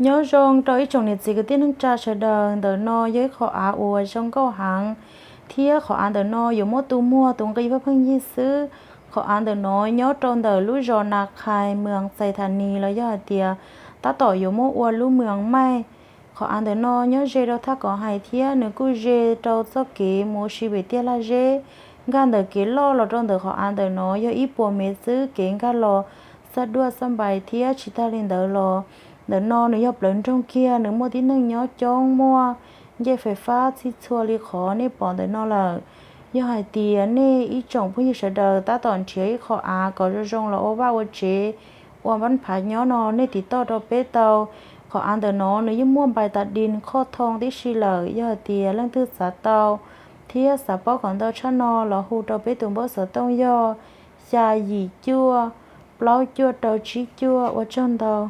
Nyob zoo rau ib tsoom niam txiv kwv tij neej tsa sawv daws, ntawm no yog ib qhov av uas zoo nkauj heev, thiab qhov av ntawm no yuav muab tu muag tus nqi pheej pheej yig xwb. Qhov av ntawm no nyob rau ntawm lub zos Nas Khais, moos Xais Thas Nis los yog hais tias tab tom yuav muab ua lub moos Maij. Qhov av ntawm no nyob ze rau thaj kom hais thiab nws kuj ze rau txoj kev mus si pem tiaj laj zeb. Nkag ntawm kev loj los rau ntawm qhov av ntawm no yog ib puas mev xwb, kev nkag los xab duaj xab npais thiab tsis tag li ntawd los ntawm no nws yog plawv nroog kiag, nws muaj tib neeg nyob coob, muaj ncej fais fab txhij txhua li qhov nej pom ntawm no lawm. Yog hais tias nej ib tsoom phooj ywg sawv daws tab tom nrhiav ib qho av kom zoo zoo los ua vaj ua tsev, ua npab phav nyob no nej tiv toj rau peb tau. Qhov av ntawm no nws yeej muaj npais tas dis khoj thoo tib si lawm, yog hais tias leej twg xav tau thiab xav paub kom ntau tshaj no los hu rau peb tus npawb xov tooj yog xya yim cuaj plaub cuaj rau tsib cuaj. Ua tsaug ntau.